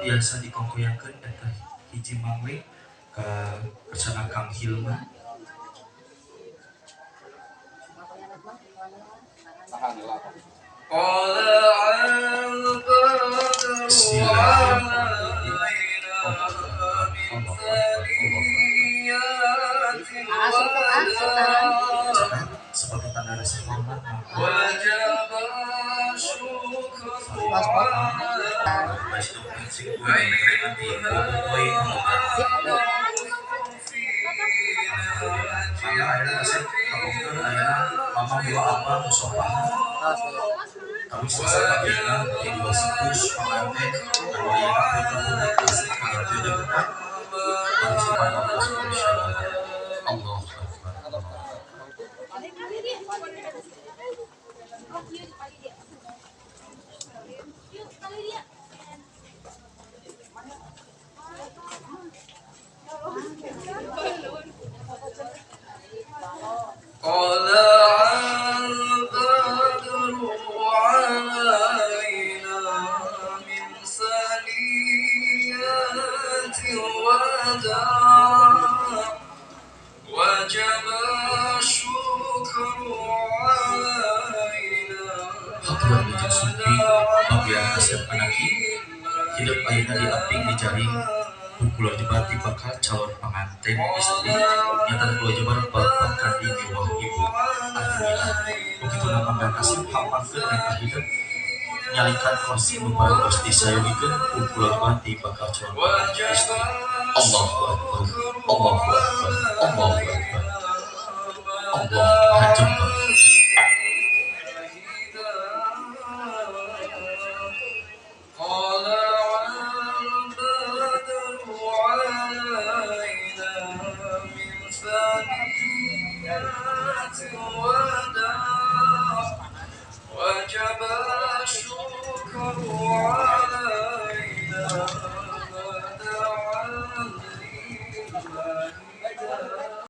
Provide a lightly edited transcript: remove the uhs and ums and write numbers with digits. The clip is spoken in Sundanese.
Tiasa dikongkoyangkeun eta hiji mangling ka kersana Kang Hilman. Bismillahirrahmanirrahim. Allahu Akbar, Allahu Akbar. Cekat sebagai tanda rasa hormat, maka mangga ayeuna kasep kapungkur ayeuna mamang dua abang musopahan kami selesai pagina di dua situs pengantin anu ayeuna putra budak asli ka Yogyakarta baris depan 15 bulan Syawal. Allahu Akbar. Haturan Wilujeng Sumping bagian Asep Anaki hidup ayeuna diaping di jaring ku kula jebar ti bakal calon panganten istri nyatana kula jebar bapak kandi miwah ibu. Alhamdulillah ku kituna mangga kasep hampangkeun neng kahidep nyalikan kursi nu parantos disayogikeun ku kula jebar ti bakal calon panganten istri. Allahu Akbar, Allahu Akbar, Allahu Akbar. Allah hajemper.